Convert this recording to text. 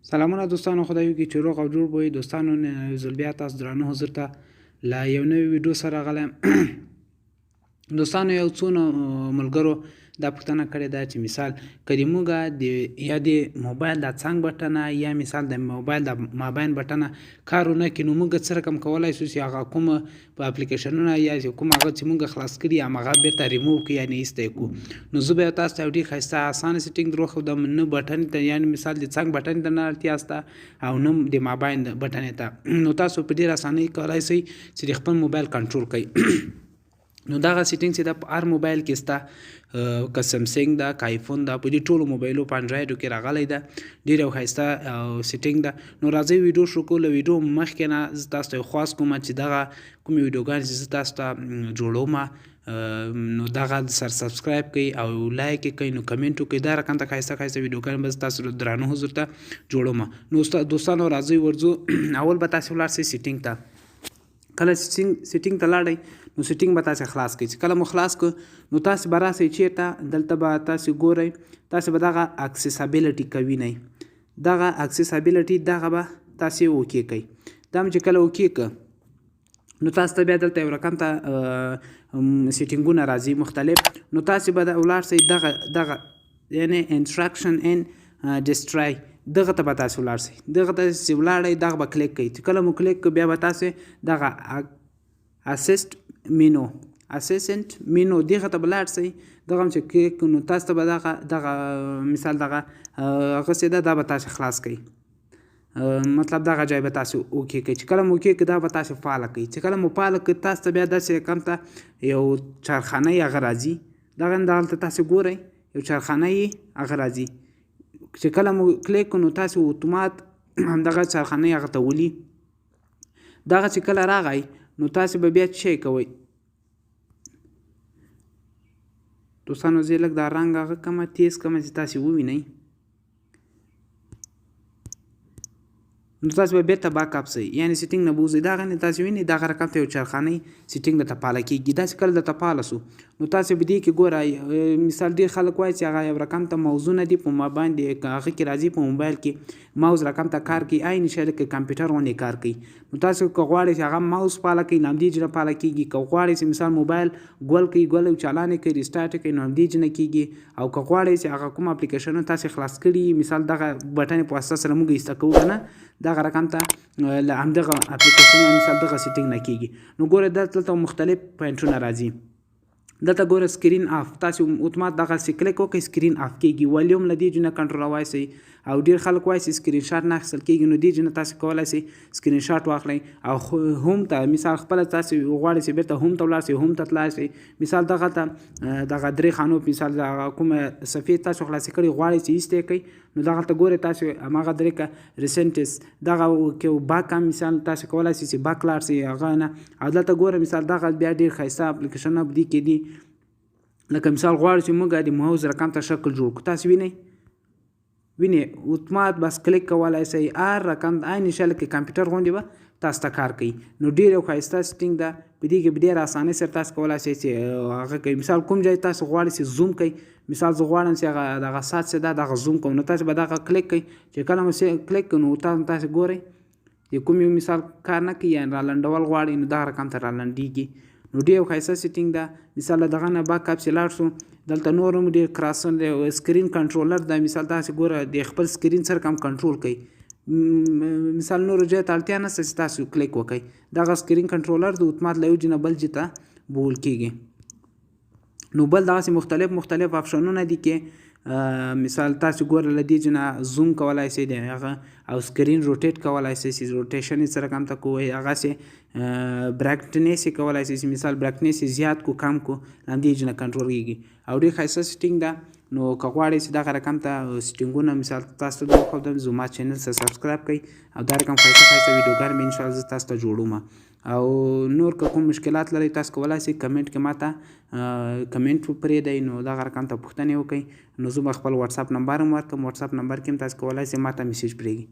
سلامونه دوستانو، خدای وکړي چې روغ او جوړ به وئ. دوستانو، نن یو ځل بیا تاسو درانه حضور ته له یو نوي ویډیو سره راغلی یم. دوستانو، یو څو ملګرو دا پوښتنه کړې ده چې مثال که د موږ د یا د موبایل د څنګ بټنه یا مثال د موبایل د مابین بټنه کار ونه کړي، نو موږ څه رقم کولای شو چې هغه کوم په اپلیکیشنونه یا چې کوم هغه چې موږ خلاص کړي همغه بیرته ریموو کړي، یعنې ایسته یې کړو. نو زه به تاسو ته یو ډېر ښایسته اسانه سیټینګ در وښودم. نه بټنې ته، یعنې مثال د څنګ بټنې ته نه اړتیا شته او نه د مابین بټنې ته. نو تاسو په ډېره اسانۍ کولای شئ چې د خپل موبایل کنټرول کړئ. نو دغه سیټینګ چې ده په هر موبایل کې سته، که سامسنګ ده که آیفون ده، په دې ټولو موبایلو په انډرایډو کې راغلی ده. ډېر یو ښایسته سیټینګ ده. نو راځئ ویډیو شروع کوو. له ویډیو مخکې نه زه تاسو ته یو خواست کوم چې دغه کومې ویډیوګانې چې زه تاسو ته جوړوم، نو دغه سر سبسکرایب کړئ او لایک یې کړئ، نو کمنټ وکړئ. دا رقم ته ښایسته ښایسته ویډیوګانې به زه تاسو درانه حضور ته جوړوم. نو دوستانو راځئ ورځو. اول به تاسو ولاړ شئ سیټینګ ته. کله سیټینګ ته لاړئ نو سیټینګ به تاسو خلاص کړئ. چې کله مو خلاص کړ نو تاسو به راسئ چیرته، دلته به تاسو ګورئ، تاسو به دغه اکسیسابیلیټي کوي نه، دغه اکسیسابیلیټي دغه به تاسو اوکې کړئ. دا هم چې کله اوکې کړ نو تاسو ته بیا دلته یو رقم ته سیټینګونه راځي مختلف. نو تاسو به ولاړ شئ دغه دغه یعنې انسټرکشن ان ډیسټرای دغه ته به تاسو ولاړ شئ. دغه ته چې ولاړئ دغه به کلیک کړئ. چې کله مو کلیک کړ بیا به تاسو دغه اسسټ مینو اسسنت مینو دغه ته به لاړ شئ. دغه هم چې کلیک کړو نو تاسو ته به دغه دغه مثال دغه هغه څه ده دا به تاسو خلاص کړئ. مطلب دغه ځای به تاسو اوکې کړئ. چې کله مو اوکې کړئ دا به تاسو فعاله کړئ. چې کله مو فعاله کړئ تاسو ته بیا داسې رقم ته یو چارخانه یې هغه راځي. دغه دغلته تاسو ګورئ یو چارخانه یې هغه راځي. چې کله مو کلیک کړو نو تاسو اتومات همدغه چارخانه یې هغه ته ولي. دغه چې کله راغی نو تاسو به بیا څه شی کوئ دوستانو، زه لږ دا رنګ هغه کمه تیز کمه چې تاسو ووینئ. نو تاسو به بیرته باک اپ سئ، یعنې سیټینګ نه بوځئ. دغه نه تاسو وینئ دغه رقم ته یو چرخانه سیټینګ درته فعاله کېږي. داسې کله درته فعاله سو نو تاسو به دې کې ګورئ. مثال ډېر خلک وایي چې هغه یو رقم ته موزونه دي په ما باندې هغه کې راځي، په موبایل کې ماوس رقم ته کار کوي، عین شی لکه کمپیوټر غوندې کار کوي. نو تاسو که غواړئ چې هغه ماوس فعاله کړئ نو همدې جنه فعاله کېږي. که غواړئ چې مثال موبایل ګول کوي، ګول او چالان یې کوي، ریسټارټ یې کوي، نو همدې جنه کېږي. او که غواړئ چې هغه کوم اپلیکیشنونه تاسو خلاص کړي، مثال دغه بټنې په واسطه سره موږ ایسته کوو که نه، دغه رقم ته له همدغه اپلیکیشن یا مثال دغه سیټینګ نه کېږي. نو ګوره دلته مختلف پوینټونه راځي. دلته ګوره سکرین آف، تاسو اتومات دغه سي کلیک وکړئ سکرین آف کېږي. والیوم له دې جنه کنټرولوای سئ. او ډېر خلک وایي چې سکرین شاټ نه اخیستل کېږي، نو دې جنه تاسو کولای سئ سکرین شاټ واخلئ. او هوم ته مثال خپله تاسو غواړئ چې بیرته هوم ته ولاړ سئ، هوم ته تلای سئ. مثال دغه ته دغه درې خانو مثال دغه کومه صفحې تاسو خلاصې کړې غواړئ چې ایسته یې کړئ، نو دغلته ګورئ تاسو هماغه درې که ریسنټس دغه کې باک هم مثال تاسو کولای سئ چې باک لاړ سئ هغه نه. او دلته ګوره مثال دغه بیا ډېر ښایسته اپلیکیشنونه په دې کې دي. لکه مثال غواړو چې موږ د موز رقم ته شکل جوړ کړو، تاسو وینئ وینئ اتومات بس کلیک کولای سئ، هر رقم عین شی لکه کمپیوټر غوندې به تاسو ته کار کوي. نو ډېر یو ښایسته سیټینګ ده. په دې کې په ډېره اسانۍ سره تاسو کولای سئ چې هغه کوي. مثال کوم ځای تاسو غواړئ چې زوم کړئ، مثال زه غواړم چې هغه دغه ساعت چې ده دغه زوم کوم، نو تاسو به دغه کلیک کړئ. چې کله مو کلیک کړئ نو تاسو ګورئ چې کوم یو مثال کار نه کوي، یعنې رالنډول غواړئ نو دغه رقم ته رالنډېږي. نو ډېر یو ښایسته سیټینګ ده. مثال له دغه نه باک اپ چې لاړ شو دلته نور هم ډېر کراسون دی. سکرین کنټرولر ده. مثال تاسو ګوره د خپل سکرین سره کم کنټرول کوي. مثال نورو ځای ته اړتیا نشته چې تاسو کلیک وکړئ. دغه سکرین کنټرولر د اتومات له یو ځای نه بل ځای ته بول کېږي. نو بل دغسې مختلف مختلف اپشنونه دي کې مثال تاسو ګوره له دې ځای نه زوم کولای سئ د هغه، او سکرین روټیټ کولای سئ چې روټیشن یې څه رقم ته کوئ، هغسې برایټنیس یې کولای سئ چې مثال برایټنیس یې زیات کو کم کو، له همدې ځای نه کنټرول کېږي. او ډېر ښایسته سیټینګ ده. نو که غواړئ چې دغه رقم ته سیټینګونه مثال تاسو ته وښودم، زما چینل سره سبسکرایب کړئ او دا رقم ښایسته ښایسته ویډیوګانې به انشاءالله زه تاسو ته جوړوم. او نور که کوم مشکلات لرئ تاسو کولای سئ کمنټ کې ماته کمنټ پرېږدئ، نو دغه رقم ته پوښتنې وکړئ. نو زه به خپل واتساپ نمبر هم ورکړم، واتساپ نمبر کې هم تاسو کولای سئ ماته میسج پرېږدئ.